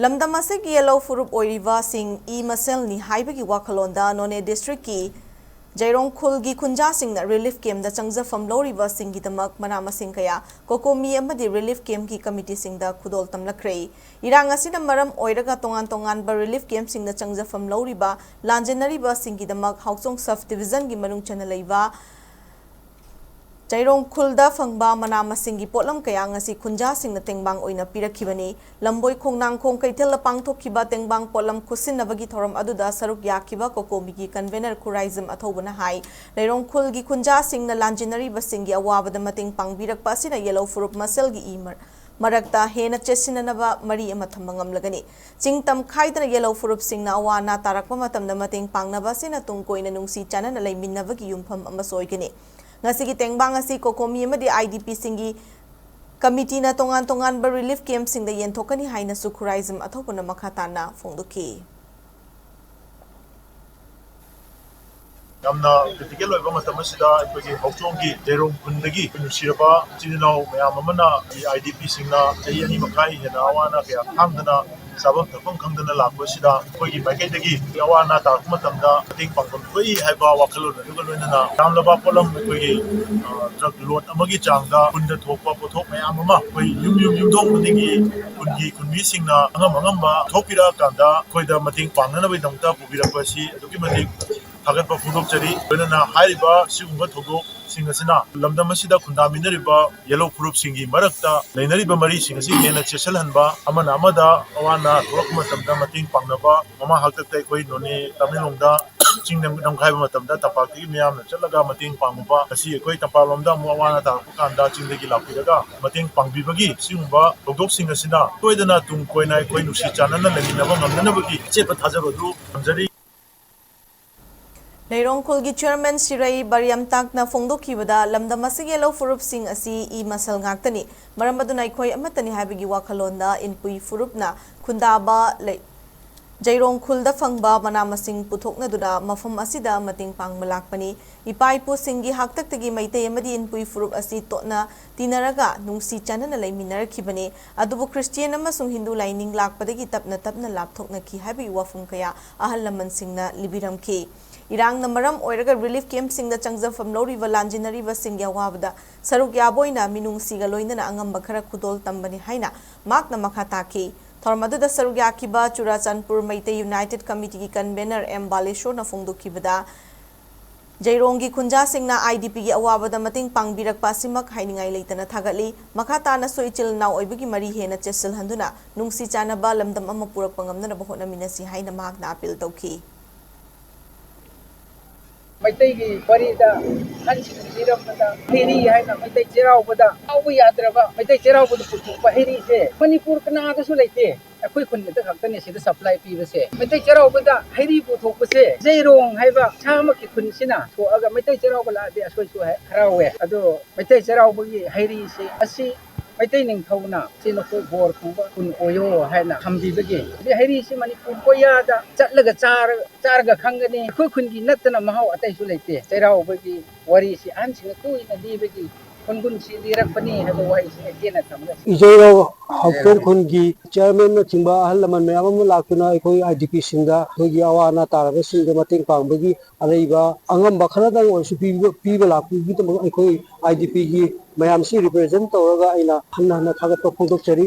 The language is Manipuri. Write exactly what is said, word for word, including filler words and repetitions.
ꯂꯝꯗꯝ ꯑꯁꯤꯒꯤ ꯌꯦꯜꯍꯧ ꯐꯨꯔꯨꯞ ꯑꯣꯏꯔꯤꯕꯁꯤꯡ ꯏ ꯃꯁꯦꯜꯅꯤ ꯍꯥꯏꯕꯒꯤ ꯋꯥꯈꯜꯂꯣꯟꯗ ꯅꯣꯅꯦ ꯗꯤꯁꯇ꯭ꯔꯤꯛꯀꯤ ꯖꯩꯔꯣꯡ ꯈꯨꯜꯒꯤ ꯈꯨꯟꯖꯥꯁꯤꯡꯅ ꯔꯤꯂꯤꯐ ꯀꯦꯝꯞꯇ ꯆꯪꯖꯐꯝ ꯂꯧꯔꯤꯕꯁꯤꯡꯒꯤꯗꯃꯛ ꯃꯅꯥ ꯃꯁꯤꯡ ꯀꯌꯥ ꯀꯣꯀꯣꯃꯤ ꯑꯃꯗꯤ ꯔꯤꯂꯤꯐ ꯀꯦꯝꯞꯀꯤ ꯀꯃꯤꯇꯤꯁꯤꯡꯗ ꯈꯨꯗꯣꯜ ꯇꯝꯂꯛꯈ꯭ꯔꯦ꯫ ꯏꯔꯥꯡ ꯑꯁꯤꯅ ꯃꯔꯝ ꯑꯣꯏꯔꯒ ꯇꯣꯉꯥꯟ ꯇꯣꯉꯥꯟꯕ ꯔꯤꯂꯤꯐ ꯀꯦꯝꯞꯁꯤꯡꯗ ꯆꯪꯖꯐꯝ ꯂꯧꯔꯤꯕ ꯂꯥꯟꯖꯦꯟꯅꯔꯤꯕꯁꯤꯡꯒꯤꯗꯃꯛ ꯍꯥꯎꯆꯣꯡ ꯁꯕ ꯗꯤꯕꯤꯖꯟꯒꯤ ꯃꯅꯨꯡ ꯆꯟꯅ ꯂꯩꯕ ꯆꯩꯔꯣꯡ ꯈꯨꯜꯗ ꯐꯪꯕ ꯃꯅꯥ ꯃꯁꯤꯡꯒꯤ ꯄꯣꯠꯂꯝ ꯀꯌꯥ ꯉꯁꯤ ꯈꯨꯟꯖꯥꯁꯤꯡꯅ ꯇꯦꯡꯕꯥꯡ ꯑꯣꯏꯅ ꯄꯤꯔꯛꯈꯤꯕꯅꯤ꯫ ꯂꯝꯕꯣꯏ ꯈꯣꯡꯅꯥꯡꯈꯣꯡ ꯀꯩꯊꯦꯜꯗ ꯄꯥꯡꯊꯣꯛꯈꯤꯕ ꯇꯦꯡꯕꯥꯡ ꯄꯣꯠꯂꯝ ꯈꯨꯠꯁꯤꯟꯅꯕꯒꯤ ꯊꯧꯔꯝ ꯑꯗꯨꯗ ꯁꯔꯨꯛ ꯌꯥꯈꯤꯕ ꯀꯣꯀꯣꯃꯤꯒꯤ ꯀꯟꯚꯦꯅꯔ ꯈꯨꯔꯥꯏꯖꯝ ꯑꯊꯧꯕꯅ ꯍꯥꯏ, ꯂꯩꯔꯣꯡ ꯈꯨꯜꯒꯤ ꯈꯨꯟꯖꯥꯁꯤꯡꯅ ꯂꯥꯟꯖꯦꯟꯅꯔꯤꯕꯁꯤꯡꯒꯤ ꯑꯋꯥꯕꯗ ꯃꯇꯦꯡ ꯄꯥꯡꯕꯤꯔꯛꯄ ꯑꯁꯤꯅ ꯌꯦꯜꯍꯧ ꯐꯨꯔꯨꯞ ꯃꯁꯦꯜꯒꯤ ꯏ ꯃꯔ-, ꯃꯔꯛꯇ ꯍꯦꯟꯅ ꯆꯦꯠꯁꯤꯟꯅꯅꯕ ꯃꯔꯤ ꯑꯃ ꯊꯝꯕ ꯉꯝꯂꯒꯅꯤ꯫ ꯆꯤꯡ ꯇꯝ ꯈꯥꯏꯗꯅ ꯌꯦꯜꯍꯧ ꯐꯨꯔꯨꯞꯁꯤꯡꯅ ꯑꯋꯥ ꯑꯅꯥ ꯇꯥꯔꯛꯄ ꯃꯇꯝꯗ ꯃꯇꯦꯡ ꯄꯥꯡꯅꯕ ꯑꯁꯤꯅ ꯇꯨꯡ ꯀꯣꯏꯅ ꯅꯨꯡꯁꯤ ꯆꯥꯟꯅꯅ ꯂꯩꯃꯤꯟꯅꯕꯒꯤ ꯌꯨꯝꯐꯝ ꯑꯃꯁꯨ ꯑꯣꯏꯒꯅꯤ꯫ ꯉꯁꯤꯒꯤ ꯇꯦꯡꯕꯥꯡ ꯑꯁꯤ ꯀꯣꯀꯣꯃꯤ ꯑꯃꯗꯤ ꯑꯥꯏ ꯗꯤ ꯄꯤꯁꯤꯡꯒꯤ ꯀꯃꯤꯇꯤꯅ ꯇꯣꯉꯥꯟ ꯇꯣꯉꯥꯟꯕ ꯔꯤꯂꯤꯐ ꯀꯦꯝꯞꯁꯤꯡꯗ ꯌꯦꯟꯊꯣꯛꯀꯅꯤ ꯍꯥꯏꯅꯁꯨ ꯈꯨꯔꯥꯏꯖꯝ ꯑꯊꯧꯕꯅ ꯃꯈꯥ ꯇꯥꯅ ꯐꯣꯡꯗꯣꯛꯈꯤ꯫ ꯌꯥꯝꯅ ꯀ꯭ꯔꯤꯇꯤꯀꯦꯜ ꯑꯣꯏꯕ ꯃꯇꯝ ꯑꯁꯤꯗ ꯑꯩꯈꯣꯏꯒꯤ ꯍꯧꯆꯣꯡꯒꯤ ꯖꯩꯔꯣꯡ ꯈꯨꯟꯗꯒꯤ ꯅꯨꯡꯁꯤꯔꯕ ꯏꯆꯤꯜ ꯏꯅꯥꯎ ꯃꯌꯥꯝ ꯑꯃꯅ ꯑꯥꯏ ꯗꯤ ꯄꯤꯁꯤꯡꯅ ꯆꯍꯤ ꯑꯅꯤ ꯃꯈꯥꯏ ꯍꯦꯟꯅ ꯑꯋꯥ ꯑꯅꯥ ꯀꯌꯥ ꯈꯥꯡꯗꯅ ꯆꯥꯐꯝ ꯊꯛꯐꯝ ꯈꯪꯗꯅ ꯂꯥꯛꯄꯁꯤꯗ ꯑꯩꯈꯣꯏꯒꯤ ꯃꯥꯏꯀꯩꯗꯒꯤ ꯑꯋꯥ ꯑꯅꯥ ꯇꯥꯔꯛꯄ ꯃꯇꯝꯗ ꯃꯇꯦꯡ ꯄꯥꯡꯐꯝ ꯊꯣꯛꯏ ꯍꯥꯏꯕ ꯋꯥꯈꯜꯂꯣꯟ ꯑꯗꯨꯒ ꯂꯣꯏꯅꯅ ꯌꯥꯝꯂꯕ ꯄꯣꯠꯂꯝ ꯑꯩꯈꯣꯏꯒꯤ, ꯑ, ꯇ꯭ꯔꯛ ꯂꯣꯗ ꯑꯃꯒꯤ ꯆꯥꯡꯗ ꯈꯨꯟꯗ ꯊꯣꯛꯄ ꯄꯣꯠꯊꯣꯛ ꯃꯌꯥꯝ ꯑꯃ ꯑꯩꯈꯣꯏ ꯌꯨꯝ ꯌꯨꯝ ꯌꯨꯝꯊꯣꯡ ꯈꯨꯗꯤꯡꯒꯤ ꯈꯨꯟꯒꯤ ꯈꯨꯟꯃꯤꯁꯤꯡꯅ ꯑꯉꯝ ꯑꯉꯝꯕ ꯊꯣꯛꯄꯤꯔꯛꯑꯀꯥꯟꯗ ꯑꯩꯈꯣꯏꯗ ꯃꯇꯦꯡ ꯄꯥꯡꯅꯅꯕꯒꯤꯗꯃꯛꯇ ꯄꯨꯕꯤꯔꯛꯄ ꯑꯁꯤ ꯑꯗꯨꯛꯀꯤ ꯃꯇꯤꯛ ꯊꯥꯒꯠꯄ ꯐꯣꯡꯗꯣꯛꯆꯔꯤ꯫ ꯂꯣꯏꯅꯅ ꯍꯥꯏꯔꯤꯕ ꯁꯤꯒꯨꯝꯕ ꯊꯧꯗꯣꯛꯁꯤꯡ ꯑꯁꯤꯅ ꯂꯝꯗꯝ ꯑꯁꯤꯗ ꯈꯨꯟꯗꯥꯃꯤꯟꯅꯔꯤꯕ ꯌꯦꯜꯍꯧ ꯐꯨꯔꯨꯞꯁꯤꯡꯒꯤ ꯃꯔꯛꯇ ꯂꯩꯅꯔꯤꯕ ꯃꯔꯤꯁꯤꯡ ꯑꯁꯤ ꯍꯦꯟꯅ ꯆꯦꯠꯁꯤꯜꯍꯟꯕ, ꯑꯃꯅ ꯑꯃꯗ ꯑꯋꯥ ꯑꯅꯥ ꯊꯣꯛꯂꯛꯄ ꯃꯇꯝꯗ ꯃꯇꯦꯡ ꯄꯥꯡꯅꯕ, ꯃꯃꯥ ꯍꯥꯛꯇꯛꯇ ꯑꯩꯈꯣꯏ ꯅꯣꯅꯦ, ꯇꯃꯦꯡꯂꯣꯡꯗ ꯆꯤꯡ ꯅꯝ-, ꯅꯝꯈꯥꯏꯕ ꯃꯇꯝꯗ ꯇꯝꯄꯥꯛꯇꯒꯤ ꯃꯤꯌꯥꯝꯅ ꯆꯠꯂꯒ ꯃꯇꯦꯡ ꯄꯥꯡꯉꯨꯕ, ꯉꯁꯤ ꯑꯩꯈꯣꯏ ꯇꯝꯄꯥꯛꯂꯣꯝꯗ ꯑꯃꯨꯛ ꯑꯋꯥ ꯑꯅꯥ ꯇꯥꯔꯛꯄ ꯀꯥꯟꯗ ꯆꯤꯡꯗꯒꯤ ꯂꯥꯛꯄꯤꯔꯒ ꯃꯇꯦꯡ ꯄꯥꯡꯕꯤꯕꯒꯤ ꯁꯤꯒꯨꯝꯕ ꯊꯧꯗꯣꯛꯁꯤꯡ ꯑꯁꯤꯅ ꯁꯣꯏꯗꯅ ꯇꯨꯡ ꯀꯣꯏꯅ ꯑꯩꯈꯣꯏ ꯅꯨꯡꯁꯤ ꯆꯥꯟꯅꯅ ꯂꯩꯃꯤꯟꯅꯕ ꯉꯝꯅꯅꯕꯒꯤ ꯑꯆꯦꯠꯄ ꯊꯥꯖꯕ ꯑꯗꯨ ꯊꯝꯖꯔꯤ꯫ ꯂꯩꯔꯣꯡ ꯈꯨꯜꯒꯤ ꯆꯤꯌꯔꯃꯦꯟ ꯁꯤꯔꯩ ꯕꯥꯔꯤꯌꯝꯇꯥꯛꯅ ꯐꯣꯡꯗꯣꯛꯈꯤꯕꯗ, ꯂꯝꯗꯝ ꯑꯁꯤꯒꯤ ꯂꯧ ꯐꯨꯔꯨꯞꯁꯤꯡ ꯑꯁꯤ ꯏ ꯃꯁꯜ ꯉꯥꯛꯇꯅꯤ, ꯃꯔꯝ ꯑꯗꯨꯅ ꯑꯩꯈꯣꯏ ꯑꯃꯠꯇꯅꯤ ꯍꯥꯏꯕꯒꯤ ꯋꯥꯈꯜꯂꯣꯟꯗ ꯏꯟꯄꯨꯏ ꯐꯨꯔꯨꯞꯅ ꯈꯨꯟꯗꯥꯕ ꯂꯩ-, ꯖꯩꯔꯣꯡ ꯈꯨꯜꯗ ꯐꯪꯕ ꯃꯅꯥ ꯃꯁꯤꯡ ꯄꯨꯊꯣꯛꯅꯗꯨꯅ ꯃꯐꯝ ꯑꯁꯤꯗ ꯃꯇꯦꯡ ꯄꯥꯡꯕ ꯂꯥꯛꯄꯅꯤ꯫ ꯏꯄꯥ ꯏꯄꯨꯁꯤꯡꯒꯤ ꯍꯥꯛꯇꯛꯇꯒꯤ ꯃꯩꯇꯩ ꯑꯃꯗꯤ ꯏꯟꯄꯨꯏ ꯐꯨꯔꯨꯞ ꯑꯁꯤ ꯇꯣꯠꯅ ꯇꯤꯟꯅꯔꯒ ꯅꯨꯡꯁꯤ ꯆꯥꯟꯅꯅ ꯂꯩꯃꯤꯟꯅꯔꯛꯈꯤꯕꯅꯤ꯫ ꯑꯗꯨꯕꯨ ꯈ꯭ꯔꯤꯁꯇꯤꯌꯥꯟ ꯑꯃꯁꯨꯡ ꯍꯤꯟꯗꯨ ꯂꯥꯏꯅꯤꯡ ꯂꯥꯛꯄꯗꯒꯤ ꯇꯞꯅ ꯇꯞꯅ ꯂꯥꯞꯊꯣꯛꯅꯈꯤ ꯍꯥꯏꯕꯒꯤ ꯋꯥꯐꯝ ꯀꯌꯥ ꯑꯍꯜ ꯂꯃꯟꯁꯤꯡꯅ ꯂꯤꯕꯤꯔꯝꯈꯤ꯫ ꯏꯔꯥꯡꯅ ꯃꯔꯝ ꯑꯣꯏꯔꯒ ꯔꯤꯂꯤꯐ ꯀꯦꯝꯞꯁꯤꯡꯗ ꯆꯪꯖꯐꯝ ꯂꯧꯔꯤꯕ ꯂꯥꯟꯖꯤꯟꯅꯔꯤꯕꯁꯤꯡꯒꯤ ꯑꯋꯥꯕꯗ ꯁꯔꯨꯛ ꯌꯥꯕ ꯑꯣꯏꯅ ꯃꯤꯅꯨꯡꯁꯤꯒ ꯂꯣꯏꯅꯅ ꯑꯉꯝꯕ ꯈꯔ ꯈꯨꯗꯣꯜ ꯇꯝꯕꯅꯤ ꯍꯥꯏꯅ ꯃꯍꯥꯛꯅ ꯃꯈꯥ ꯇꯥꯈꯤ꯫ ꯊꯧꯔꯝ ꯑꯗꯨꯗ ꯁꯔꯨꯛ ꯌꯥꯈꯤꯕ ꯆꯨꯔꯥꯆꯥꯟꯄꯨꯔ ꯃꯩꯇꯩ ꯌꯨꯅꯥꯏꯇꯦꯗ ꯀꯃꯤꯇꯤꯒꯤ ꯀꯟꯚꯦꯅꯔ ꯑꯦꯝ ꯕꯥꯂꯦꯁꯣꯔꯅ ꯐꯣꯡꯗꯣꯛꯈꯤꯕꯗ, ꯖꯩꯔꯣꯡꯒꯤ ꯈꯨꯟꯖꯥꯁꯤꯡꯅ ꯑꯥꯏ ꯗꯤ ꯄꯤꯒꯤ ꯑꯋꯥꯕꯗ ꯃꯇꯦꯡ ꯄꯥꯡꯕꯤꯔꯛꯄ ꯑꯁꯤꯃꯛ ꯍꯥꯏꯅꯤꯡꯉꯥꯏ ꯂꯩꯇꯅ ꯊꯥꯒꯠꯂꯤ꯫ ꯃꯈꯥ ꯇꯥꯅꯁꯨ ꯏꯆꯤꯜ ꯏꯅꯥꯎ ꯑꯣꯏꯕꯒꯤ ꯃꯔꯤ ꯍꯦꯟꯅ ꯆꯦꯠꯁꯤꯜꯍꯟꯗꯨꯅ ꯅꯨꯡꯁꯤ ꯆꯥꯟꯅꯕ ꯂꯝꯗꯝ ꯑꯃ ꯄꯨꯔꯛꯄ ꯉꯝꯅꯅꯕ ꯍꯣꯠꯅꯃꯤꯟꯅꯁꯤ ꯍꯥꯏꯅ ꯃꯍꯥꯛꯅ ꯑꯄꯤꯜ ꯇꯧꯈꯤ꯫ ꯃꯩꯇꯩꯒꯤ ꯋꯥꯔꯤꯗ ꯑꯍꯟꯁꯤꯡꯅ ꯂꯤꯔꯝꯕꯗ ꯍꯩꯔꯤ ꯍꯥꯏꯅ ꯃꯩꯇꯩ ꯆꯩꯔꯥꯎꯕꯗ ꯀꯥꯎꯕ ꯌꯥꯗ꯭ꯔꯕ ꯃꯩꯇꯩ ꯆꯩꯔꯥꯎꯕꯗ ꯄꯨꯊꯣꯛꯄ ꯍꯩꯔꯤꯁꯦ ꯃꯅꯤꯄꯨꯔ ꯀꯅꯥꯗꯁꯨ ꯂꯩꯇꯦ꯫ ꯑꯩꯈꯣꯏ ꯈꯨꯟꯗ ꯈꯛꯇꯅꯦ ꯁꯤꯗ ꯁꯄ꯭ꯂꯥꯏ ꯄꯤꯕꯁꯦ꯫ ꯃꯩꯇꯩ ꯆꯩꯔꯥꯎꯕꯗ ꯍꯩꯔꯤ ꯄꯨꯊꯣꯛꯄꯁꯦ ꯖꯩꯔꯣꯡ ꯍꯥꯏꯕ ꯏꯁꯥꯃꯛꯀꯤ ꯈꯨꯟꯁꯤꯅ ꯊꯣꯛꯑꯒ ꯃꯩꯇꯩ ꯆꯩꯔꯥꯎꯕ ꯂꯥꯛꯑꯗꯤ ꯑꯩꯈꯣꯏꯁꯨ ꯍꯦꯛ ꯍꯔꯥꯎꯋꯦ꯫ ꯑꯗꯣ ꯃꯩꯇꯩ ꯆꯩꯔꯥꯎꯕꯒꯤ ꯍꯩꯔꯤꯁꯦ ꯑꯁꯤ ꯃꯩꯇꯩ ꯅꯤꯡꯊꯧꯅ ꯁꯤ ꯅꯈꯣꯏ ꯕꯣꯔ ꯐꯪꯕ ꯈꯨꯟ ꯑꯣꯏꯌꯣ ꯍꯥꯏꯅ ꯊꯝꯕꯤꯕꯒꯤ꯫ ꯑꯗꯩ ꯍꯩꯔꯤꯁꯤ ꯃꯅꯤꯄꯨꯔ ꯀꯣꯏꯌꯥꯗ ꯆꯠꯂꯒ ꯆꯥꯔ-, ꯆꯥꯔꯒ ꯈꯪꯒꯅꯤ꯫ ꯑꯩꯈꯣꯏ ꯈꯨꯟꯒꯤ ꯅꯠꯇꯅ ꯃꯍꯥꯎ ꯑꯇꯩꯁꯨ ꯂꯩꯇꯦ꯫ ꯆꯩꯔꯥꯎꯕꯒꯤ ꯋꯥꯔꯤꯁꯤ ꯑꯍꯟꯁꯤꯡꯅ ꯀꯨꯏꯅ ꯂꯤꯕꯒꯤ ꯈꯨꯟꯒꯨꯟꯁꯤ ꯂꯤꯔꯛꯄꯅꯤ ꯍꯥꯏꯕ ꯋꯥꯍꯩꯁꯤ ꯇꯦꯟꯅ ꯊꯝꯂꯁꯤ꯫ ꯏꯖꯩꯔꯣ ꯍꯧꯇꯣꯡ ꯈꯨꯟꯒꯤ ꯆꯤꯌꯔꯃꯦꯟꯅꯆꯤꯡꯕ ꯑꯍꯜ ꯂꯃꯟ ꯃꯌꯥꯝ ꯑꯃ ꯂꯥꯛꯇꯨꯅ ꯑꯩꯈꯣꯏ ꯑꯥꯏ ꯗꯤ ꯄꯤꯁꯤꯡꯗ ꯑꯩꯈꯣꯏꯒꯤ ꯑꯋꯥ ꯑꯅꯥ ꯇꯥꯔꯕꯁꯤꯡꯗ ꯃꯇꯦꯡ ꯄꯥꯡꯕꯒꯤ ꯑꯔꯩꯕ ꯑꯉꯝꯕ ꯈꯔꯗꯪ ꯑꯣꯏꯔꯁꯨ ꯄꯤꯕ, ꯄꯤꯕ ꯂꯥꯛꯄꯒꯤꯗꯃꯛ ꯑꯩꯈꯣꯏ ꯑꯥꯏ ꯗꯤ ꯄꯤꯒꯤ ꯃꯌꯥꯝꯁꯤ ꯔꯤꯄ꯭ꯔꯖꯦꯟ ꯇꯧꯔꯒ ꯑꯩꯅ ꯍꯟꯅ ꯍꯟꯅ ꯊꯥꯒꯠꯄ ꯐꯣꯡꯗꯣꯛꯆꯔꯤ꯫